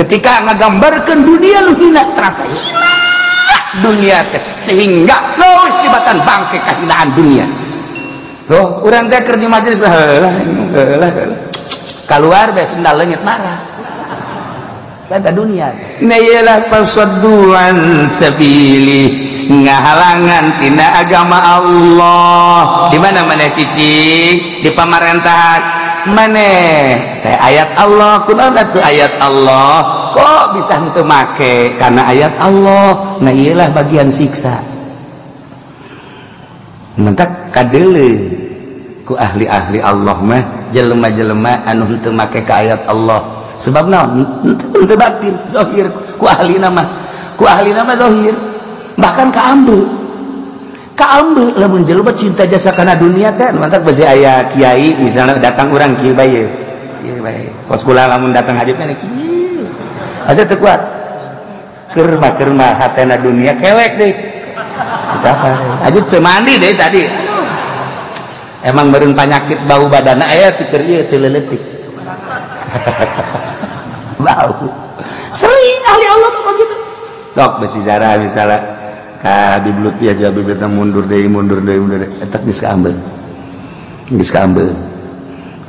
Ketika ngagambarkeun dunia lu hina, terasa hina dunia teh sehingga leuwih tibatan bangke kahinaan dunia. Loh, urang teh keur di majelis heula heula heula. Kaluar bae sendal leungit marah. Eta dunia. Na iyalah fasaddu an sabili, ngahalangan tina agama Allah. Di mana mana cicing di pamarentahan maneh teh ayat Allah, kunaon atuh ayat Allah kok bisa henteu make karena ayat Allah. Nah iyalah bagian siksa. Mentak kadeule ku ahli-ahli Allah mah jelema-jelema anu henteu make ka ayat Allah. Sebab naon? Henteu batin zahir ku ahli nama. Ku ahli nama zahir. Bahkan kaambe. Kaambe lamun jelema cinta jasa kana dunia teh mantak besi aya kiai misalnya datang urang kieu bae. Kieu bae. Kos kula lamun datang hajib mah kieu. Asa teu kuat. Keur mah hatena dunia kelek deui. Hajib teu mandi deui tadi. Emang meureun panyakit bau badana aya teu keur ieu teu leuletik. Bau. Sering ahli Allah mah begitu. Sok besi zarah misalnya ka Habib Lutfi aja Habib Lutfi mundur deui mundur deui mundur deui eta geus kaambeul. Geus kaambeul.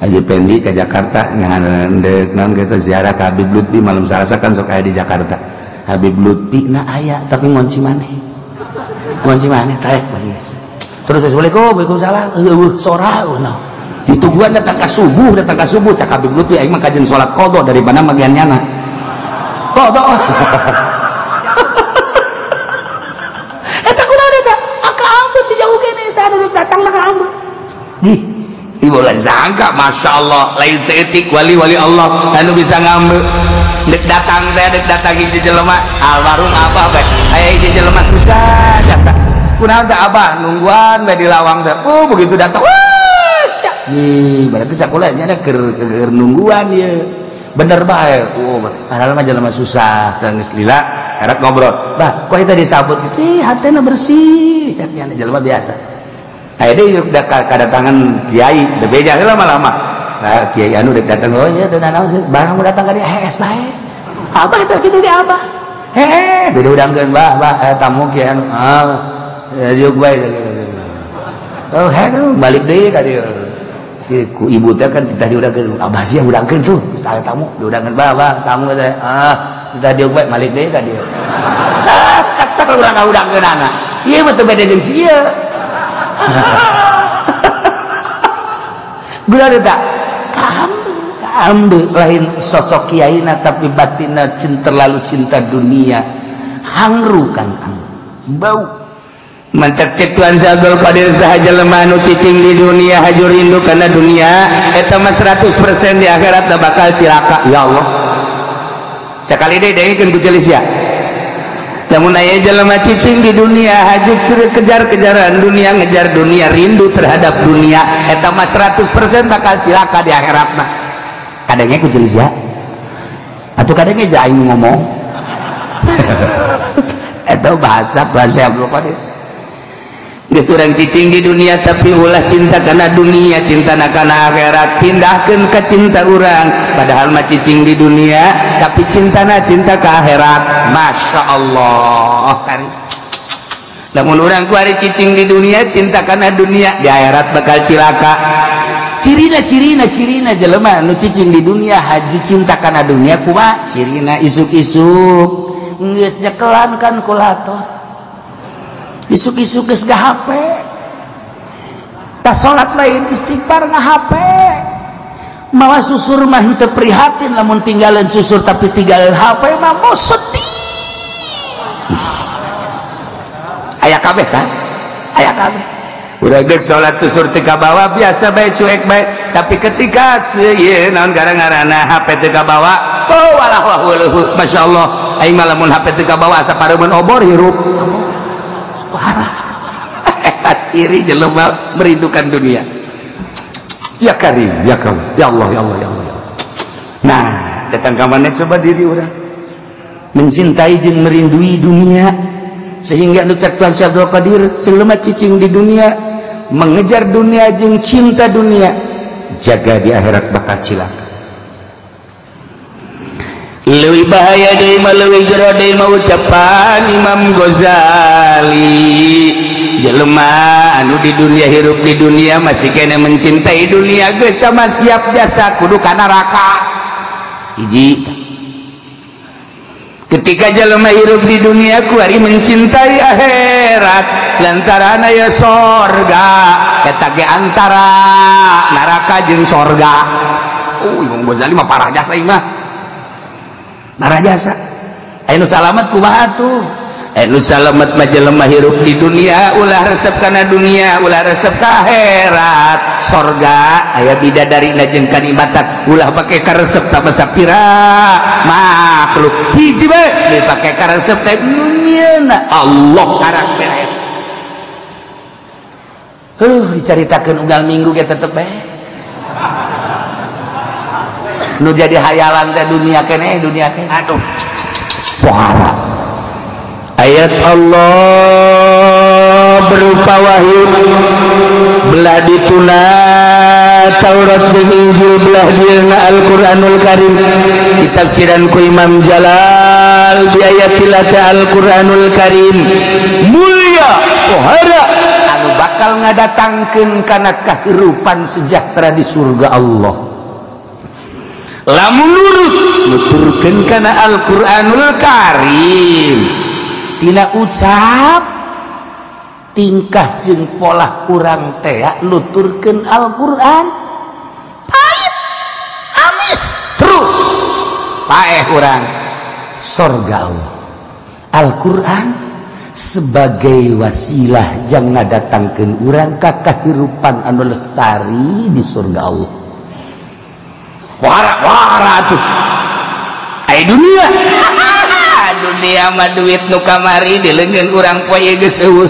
Haji Pendi ke Jakarta ngan deuk naon kitu ziarah ka Habib Lutfi malam Salasa kan sok aya di Jakarta. Habib Lutfi na aya tapi ngonci maneh. Ngonci maneh trek bae. Terus assalamualaikum, waalaikumsalam. Eueuh sora eueuh. Ditungguan datang ka subuh cak Habib Lutfi aing mah kajen salat qadha daripada magian nyana. Qadha. Eta kunaon eta? Aka ambet ti jauh kene saha datang ka ambet. Ih, ieu sangka Masya Allah lain seetik wali-wali Allah anu bisa ngambe. Dek datang teh dek datang hiji jelema almarhum abah bae. Aya hiji jelema susah jasa. Kunaon teh abah nungguan bae di lawang teh. Oh, begitu datang nih berarti cakulanya ada keur nungguan ya bener bae. Oh, padahal mah jelema susah teh geus lila erek ngobrol. Bah, kok eta disabut gitu? Ih, hatena bersih cak nya jelema biasa. Aya deui udah kadatangan kiai bebeja heula lama-lama. Nah, kiai anu dek datang oh iya teu nanaon barang mau datang ka dieu hees bae. Abah teh kitu ge abah. Heeh, beda udangkeun bah, bah tamu kiai anu. Ah, diuk bae. Oh, heeh balik deui ka dieu. Ku ibu teh kan kita diudangkeun abah sia udangkeun tuh geus tamu diudangkeun bah bah tamu teh ah kita diuk bae malik deui ka dieu. Ah kesel urang ka udangkeunana ieu mah teu beda jeung si ieu. Guna teh kaambe lain sosok kiaina tapi batinna cinta terlalu cinta dunia hangru kan bau. Mantak cek Tuhan Abdul Qadir saha jelema anu cicing di dunia haju rindu kana dunia eta mah 100% di akhirat bakal cilaka. Ya Allah. Sakali deui dengekeun ku celis ya. Lamun aya jelema cicing di dunia haju kejar-kejaran dunia ngejar dunia rindu terhadap dunia eta mah 100% bakal cilaka di akhiratna. Kadangnya ku celis ya. Atuh kadangnya aing ngomong. Eta bahasa Tuhan Abdul Qadir. Geus urang cicing di dunia tapi ulah cinta kana dunia, cinta kana akhirat, pindahkeun ka cinta urang. Padahal mah cicing di dunia tapi cintana cinta ka akhirat. Masya Allah. Kan lamun urang ku ari cicing di dunia cinta kana dunia di akhirat bakal cilaka. Cirina cirina cirina jelema nu cicing di dunia haji cinta kana dunia kumaha? Cirina isuk-isuk geus nyekelan kalkulator. Isuk-isuk geus ga HP. Tas salat lain istighfar nga HP. Mawa susur mah henteu prihatin lamun tinggalin susur tapi tinggalin HP mah mau sedih. Aya kabeh kan? Aya kabeh. Urang deuk salat susur teu kabawa biasa bae cuek bae, tapi ketika ieu naon gara-garana HP teu kabawa, oh walah wah masyaallah aing mah lamun HP teu kabawa asa pareumeun obor hirup. Parah. Eta ciri jelema merindukan dunia. Ya karim, ya karim, ya Allah, ya Allah, ya Allah. Nah, datang ka mana coba diri urang mencintai jeung merindui dunia sehingga nu cek Tuhan Abdul Qadir jelema cicing di dunia mengejar dunia jeung cinta dunia jaga di akhirat bakal cilaka. Leuwih bahaya deui mah leuwih jero deui mah ucapan Imam Ghazali. Jelema anu di dunia hirup di dunia masih kena mencintai dunia geus tah siap jasa kudu ka neraka. Hiji. Ketika jelema hirup di dunia kuari mencintai akhirat lantaran aya sorga eta ge antara neraka jeung sorga. Imam Ghazali mah parah jasa ieu mah. Parah jasa. Anu salamet kumaha tuh? Anu salamet mah jelema hirup di dunia ulah resep kana dunia, ulah resep ka akhirat. Sorga aya bidadarina jeung kanikmatan, ulah pake karesep tah sapira makhluk. Hiji bae dipake karesep teh dunia Allah karak beres. Dicaritakeun unggal minggu ge tetep bae. Nu jadi hayalan teh dunia keneh, dunia keneh. Aduh. Pohara. Ayat Allah berupa wahyu belah dituna Taurat dan Injil belah dieuna Al-Qur'anul Karim ditafsiran ku Imam Jalal bi ayatil Al-Qur'anul Karim mulia pohara anu bakal ngadatangkeun kana kahirupan sejahtera di surga Allah. Lamun lurus nuturkeun kana Al-Qur'anul Karim tina ucap tingkah jeung polah urang teh nuturkeun Al-Qur'an pahit amis terus paeh urang sorga Allah. Al-Qur'an sebagai wasilah jang ngadatangkeun urang ka kahirupan anu lestari di surga Allah. Wara-wara tuh ai dunia. Dunia mah duit nu kamari dileungeun urang poe ieu geus eueuh.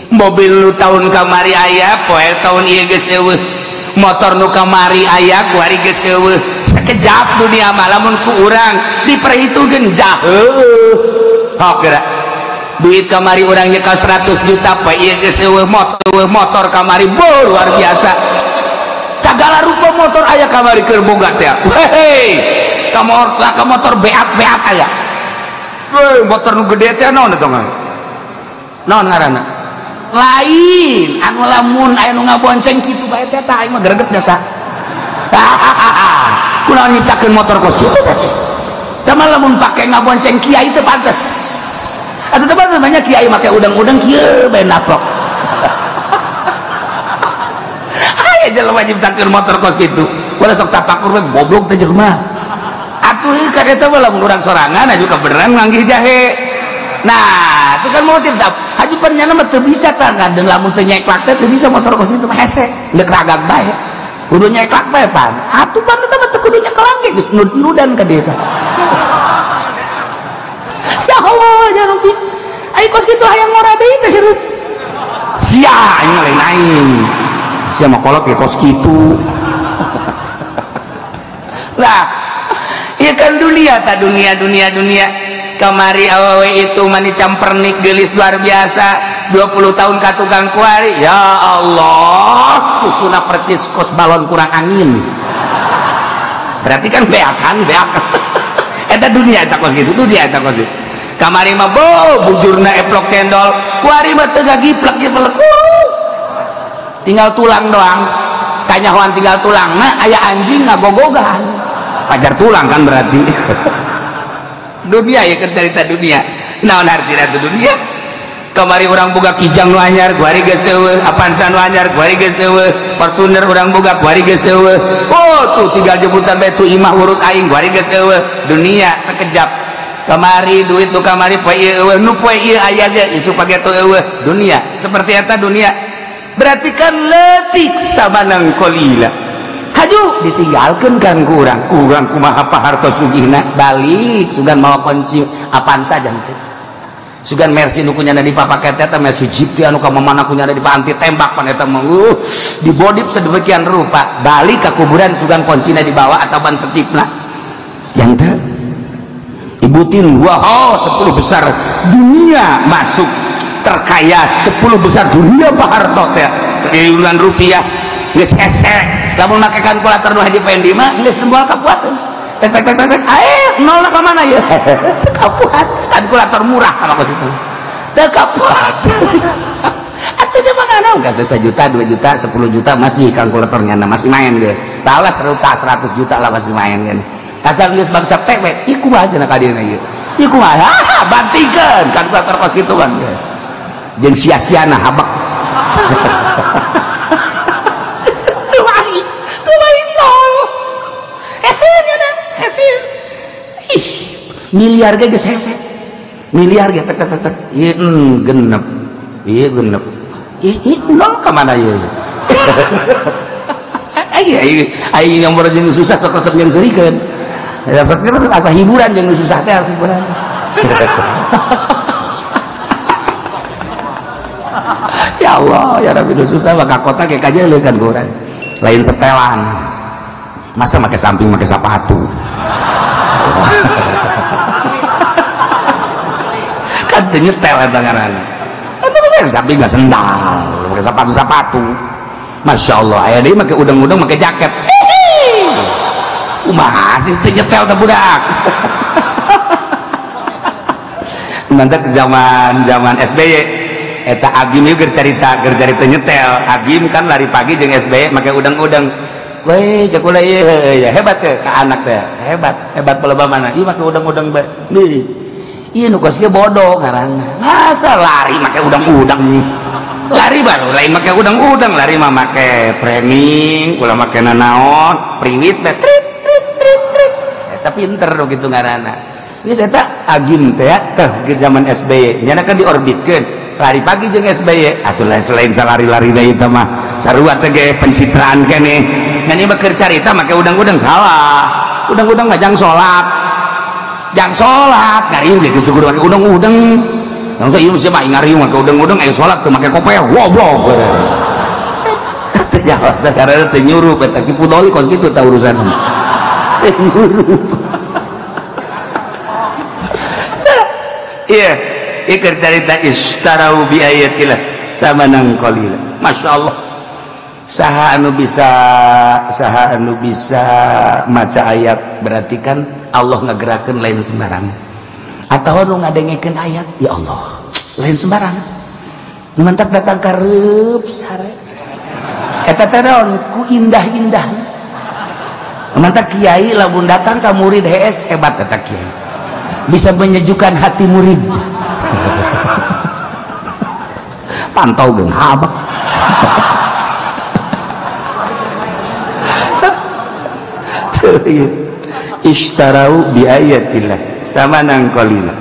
Mobil nu tahun kamari aya poe tahun ieu geus eueuh. Motor nu kamari aya kuari geus eueuh. Sekejap dunia mah lamun ku urang diperhitungkeun jauh. Hok geura. Duit kamari urang nyekel 100 juta poe ieu geus eueuh. Motor kamari bo luar biasa. Segala rupa motor aya kamari keur boga teh. Hei, ka motor beat-beat aya. Weh, motor nu gede teh naon eta ngaran? Naon ngaranna? Lain, anu lamun aya nu ngabonceng kitu bae teh tah aing mah greget jasa. Kunaon nyiptakeun motor kos kitu teh? Tah mah lamun pake ngabonceng kiai teh pantes. Atuh teh pantes banyak kiai make udang-udang kieu bae naplok. Aya jelema nyiptakeun motor kos kitu. Ulah sok tapakur we goblok teh jelema. Atuh ka eta mah lamun urang sorangan aju kabeneran manggih jahe. Nah, itu kan motif sap. Haju pan nyana mah teu bisa tah ngadeung lamun teu nyeklak teh teu bisa motor kos kitu mah hese. Deuk ragag bae. Kudu nyeklak bae pan. Atuh pan eta mah teu kudu nyeklak ge geus nud-nudan ka dieu teh. Ya Allah, ya Rabbi. Ai kos kitu hayang ngora deui teh hirup. Sia aing lain aing. Sia mah kolot ge kos kitu. Lah, ieu kan dunia ta dunia dunia dunia. Kamari awewe itu mani campernik gelis luar biasa 20 tahun ka tukang kuari. Ya Allah, susuna percis kos balon kurang angin. Berarti kan beakan beak. Eta dunia eta kos kitu, dunia eta kos kitu. Kamari mah bo bujurna eplok cendol, kuari mah teu gagiplek giplek. Tinggal tulang doang. Kanyahoan tinggal tulang nah aya anjing ngagogogan. Pajar tulang kan berarti. Dunia ya kan cerita dunia. Naon artina teh dunia? Kamari urang boga kijang nu anyar, kuari geus eueuh, Avanza nu anyar, kuari geus eueuh, Fortuner urang boga kuari geus eueuh. Oh tuh tinggal jemputan bae tuh imah urut aing kuari geus eueuh. Dunia sekejap. Kamari duit nu kamari poe ieu eueuh, nu poe ieu aya ge isuk page teu eueuh. Dunia seperti eta dunia. Berarti kan leutik sabanang kolila. Haju ditinggalkan kan kurang kurang kumaha pahartos sugihna balik sugan mawa kunci Avanza janten sugan Mercy nu kunyana dipapaket eta Mercy Jeep teh anu ka mamana kunyana dipanti tembak pan eta mah dibodip sedemikian rupa balik ka kuburan sugan kuncina dibawa atau ban setipna janten ibutin wah 10 besar dunia masuk terkaya 10 besar dunia paharto teh triliunan rupiah geus hese lamun make kalkulator nu Haji Pendi mah geus moal kapuateun Tek tek tek tek nol ka mana ya? Teu kapuat. Kalkulator murah kalau ke situ. Teu kapuat. Atuh dia mah naon ka 1 juta, 2 juta, 10 juta masih kalkulatornya masih main ge. Tahu lah 100 juta lah masih main ge. Asal geus bangsa tek we, ieu kumaha cenah ka dieuna ieu. Ieu kumaha? Bantikeun kalkulator kos kitu kan geus. Jeung sia-siana habak. Teu main nol. Hese nya hese. Ih, miliar ge geus hese. Miliar ge tek tek tek. Ieu genep. Ieu genep. Ih, nol ka mana ieu? Aing yang baru jeung susah sok resep jeung seurikeun. Resep asa hiburan jeung susah teh harus hiburan. Ya Allah, ya Rabbi, susah maka kota kayak aja leukan ku urang. Lain setelan. Masa make samping make sepatu. Kan teu nyetel eta ngaranna. Atuh make samping mah sendal, make sepatu-sepatu. Masya Allah, aya deui make udang-udang make jaket. Kumaha sih teu nyetel teh budak. Mantap zaman SBY. Eta Agim ieu keur carita nyetel. Agim kan lari pagi jeung SBY make udang-udang. Weh, cek ulah ieu ya hebat teh ka anak teh. Hebat, hebat pelebah mana? Ieu make udang-udang bae. Nih. Ieu nu kos kieu bodoh ngaranna. Masa lari make udang-udang. Lari baru lain make udang-udang, lari mah make training, ulah make nanaon, priwit teh trit trit trit trit. Eta pinter nu kitu ngaranna. Geus eta Agim teh teh ke zaman SBY. Nyana kan diorbitkeun. Lari pagi jeung SBY atuh selain salari-lari deui eta mah sarua teh ge pencitraan keneh. Ngan ieu mah keur carita make udang-udang salah. Udang-udang mah jang salat. Jang salat ngariung ge geus kudu make udang-udang. Langsung ieu mah ngariung make udang-udang aya salat teu make kopel. Goblok. Teu jawab teh karena teu nyurup eta Ki Pudoli kos kitu tah urusan. Teu nyurup. Iya. Iker carita istarau bi ayatillah samanan qalila. Masya Allah. Saha anu bisa maca ayat berarti kan Allah ngagerakeun lain sembarang. Atawa nu ngadengekeun ayat, ya Allah, lain sembarang. Nu mantap datang ka reup sare. Eta teh naon ku indah-indah. Nu mantap kiai lamun datang ka murid hees hebat eta kiai. Bisa menyejukkan hati murid. Pantau geung habak. Ishtarau bi ayatillah samanan qalila.